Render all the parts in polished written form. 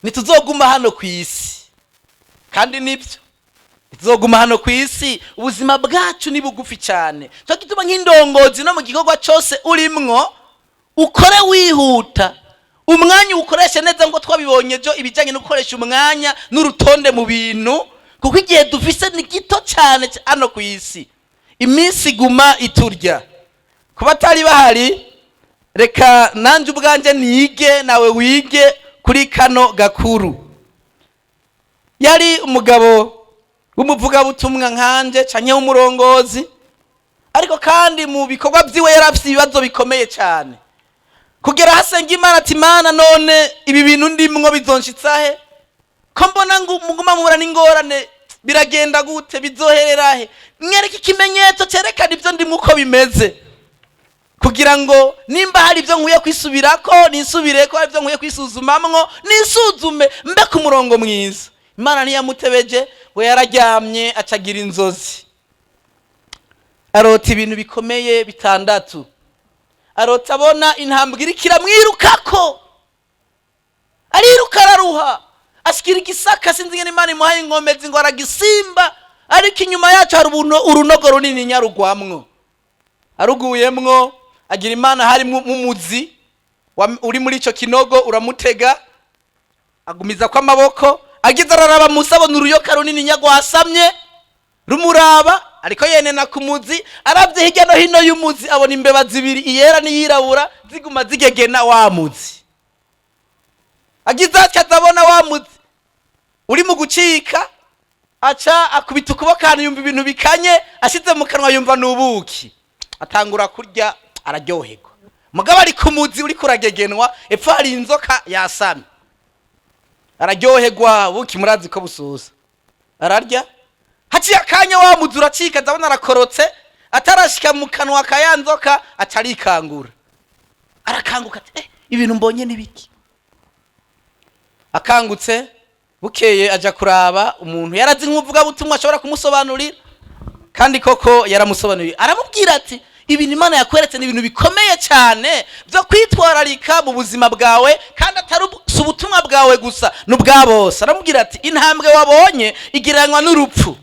Ntituzoguma hano ku isi. Kandi nibyo, ntituzoguma hano ku isi. Ubuzima bwacu ni bugufi cyane. Cyo gituma nk'indongozi, no mu gikorwa cyose urimwo, ukore wihuta, umwanya uwukoreshe neza, ngo twabibonye ejo ibijyanye no gukoresha umwanya n'urutonde mu bintu, kuko igihe dufise ni gito cyane hano ku isi. Iminsi iguma iturya. Kuba atari bahari, reka nanjye ubwanjye nige, nawe wige kuri kano gakuru. Yari umugabo w'umuvugabutumwa nkanje canke w'umurongozi, ariko kandi mu bikorwa byiwe yari afite ibibazo bikomeye cyane, kugera hasenga Imana ati: "Imana, none ibi bintu ndimwo bizonshitsa he, ko mbona ngo muguma muhura n'ingorane? Biragenda gute? Bizoherera he? Mwereke ikimenyetso cyerekana ibyo ndimwo uko bimeze, kugira ngo nimba hari ibyo nkwiye kwisubirako nisubireko, hari ibyo nkwiye kwisuzumamwo nisuzume, mbe ku murongo mwiza." Imana ntiyamutebeje, ngo yararyamye, acagira inzozi, arota ibintu bikomeye bitandatu. Arota abona intambwe iriko iramwirukako, ariruka, araruha, ashikira igisaka. Sinzi ingene Imana imuhaye inkomezi, ngo aragisimba, ariko inyuma yacu hari urunogo runini nyarugwamwo. Aruguyemwo, agira Imana harimwo umuzi uri muri ico kinogo, uramutega, agumiza ko amaboko. Agize araraba musi, abona uruyoka runini nyagwasamye rumuraba, ariko yenena ku muzi. Arabye hirya no hino y'umuzi, abona imbeba zibiri, iyera n'iyirabura, ziguma zigegena wa muzi. Agize atya, azabona wa muzi uri mu gucika, aca akubita ukuboko ahantu, yumva ibintu bikanye, ashyize mu kanwa yumva ni ubuki, atangura kurya, araryoherwa. Mugabo ari ku muzi uriko uragegenwa, epfo hari inzoka yasamye. Araryoherwa, buki murazi ko bususa, ararya. Haciye akanya, wa muzi uracika, ndabona arakorotse, atarashika mu kanwa ka ya nzoka, aca arikangura, arakanguka ati: "Eh, ibintu mbonye ni biki?" Akangutse, bukeye aja kuraba umuntu yarazi nk'umuvugabutumwa ashobora kumusobanurira. Kandi koko yaramusobanuriye, aramubwira ati: "Ibintu Imana yakweretse ni ibintu bikomeye cyane byo kwitwararika mu buzima bwawe, kandi atari si ubutumwa bwawe gusa, ni ubwa bose." Aramubwira ati: "Intambwe wabonye igereranywa n'urupfu.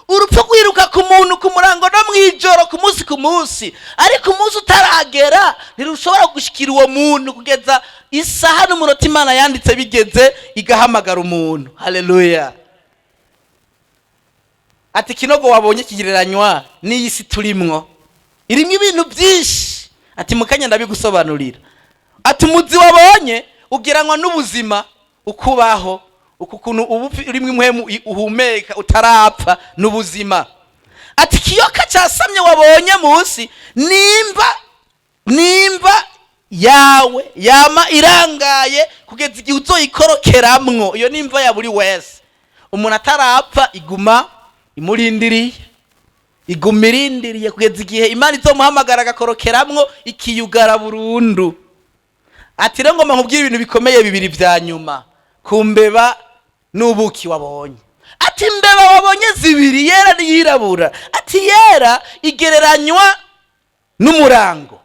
Urupfu rwiruka ku muntu ku murango no mu ijoro, ku munsi ku munsi, ariko umunsi utaragera ntirushobora gushikira uwo muntu kugeza isaha n'umunota Imana yanditse bigeze, igahamagara umuntu." Haleluya! Ati: "Ikinogo wabonye kigereranywa n'iyi si turimwo, irimo ibintu byinshi." Ati: "Mu kanya ndabigusobanurira." Ati: "Umuzi wabonye ugereranywa n'ubuzima, ukubaho, uku kuntu uba urimo impwemu, uhumeka, utarapfa, n'ubuzima." Ati: "Ikiyoka cyasamye wabonye munsi nimba yawe yama irangaye kugeza igihe uzoyikorokeramwo. Iyo nimva ya buri wese. Umuntu atarapfa iguma imurindiriye, iguma irindiriye kugeza igihe Imana izomuhamagara agakorokeramwo, ikiyugara burundu." Ati: "Rero ngomba nkubwire ibintu bikomeye bibiri vya nyuma ku mbeba n'ubuki wabonye." Ati: "Imbeba wabonye zibiri, yera n'iyirabura." Ati: "Yera igereranywa n'umurango,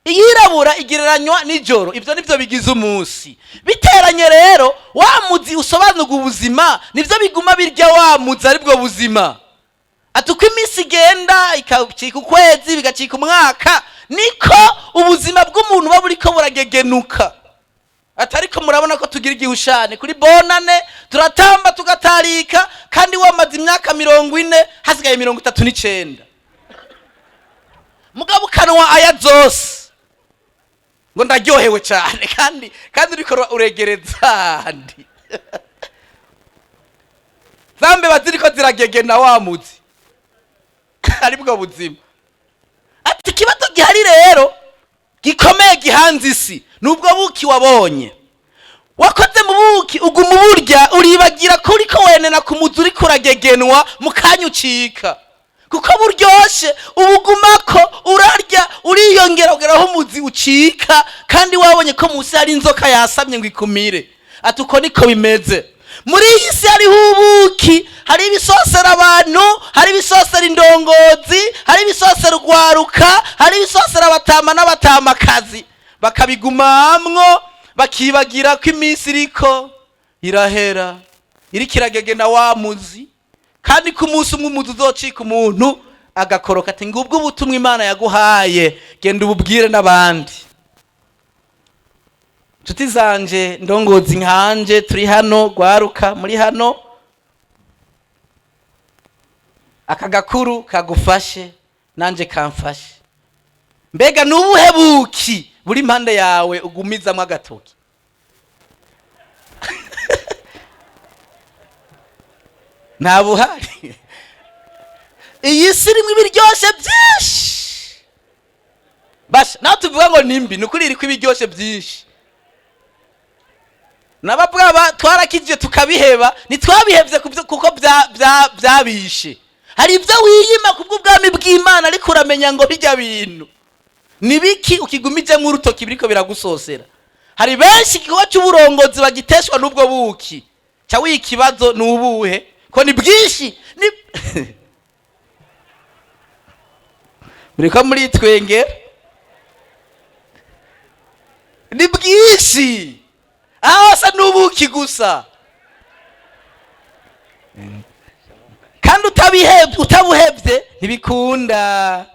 iyirabura igereranywa nijoro. Ibyo nibyo bigize umunsi. Biteranye rero, wa muzi usobanurwa ubuzima, nibyo biguma birya wa muzi, aribwo buzima." Ati: "Uko iminsi igenda ikacika ukwezi, bigacika umwaka, niko ubuzima bw'umuntu buba buriko buragegenuka." Ati: "Ariko murabona ko tugira igihushane kuri Bonane, turatamba, tugatarika, kandi wamaze imyaka 40, hasigaye 39, mugabo ukanwa aya zose ngo ndaryohewe cyane, kandi uriko uregereza handi za mbeba ziriko ziragegena wa muzi, aribwo buzima." Ati: "Ikibazo gihari rero gikomeye gihanze isi nubwo buki wabonye. Wakoze mu buki, uguma uburya, uribagira ko uriko wenena ku muzi uriko uragegenwa. Mu kanya ucika, kuko buryoshe, ubugumako, urarya, uriyongera, ugera aho umuzi ucika, kandi wabonye ko munsi hari inzoka yasamye ngo ikumire." Ati: "Uko niko bimeze muri iyi si. Hariho ubuki, hari ibisosera abantu, hari ibisosera indongozi, hari ibisosera urwaruka, hari ibisosera abatama n'abatamakazi, bakabigumamwo, bakibagira ko iminsi iriko." Irahera iriko iragegena wa muzi, kandi ko umunsi umwe umuzi uzocika umuntu agakoroka, ati: "Ngubwo ubutumwa Imana yaguhaye, genda ububwire n'abandi." Nshuti zanje, ndongozi nkanje turi hano, rwaruka muri hano, aka gakuru kagufashe nanje kamfashe. Mbega ni ubuhe buki buri impande yawe ugumizamwo agatoki? Nta buhari. Iyi si irimo ibiryoshe byinshi. Basha nawe tuvuga ngo ni mbi, ni ukuri iriko ibiryoshe byinshi. N'ababwaba twarakijije tukabiheba, ntitwabihebye kuko byabishe. Hari ibyo wiyima kubw'ubwami bw'Imana, ariko uramenya ngo bijya bintu ni biki ukigumijemo urutoki biriko biragusosera. Hari benshi igikorwa cy'uburongozi bagiteshwa n'ubwo buki. Ca wiha ikibazo: ni ubuhe, ko ni bwinshi? Ni muriko muritwengera. Ni bwinshi, aho hasa n'ubuki gusa, kandi utabuhebye ntibikunda.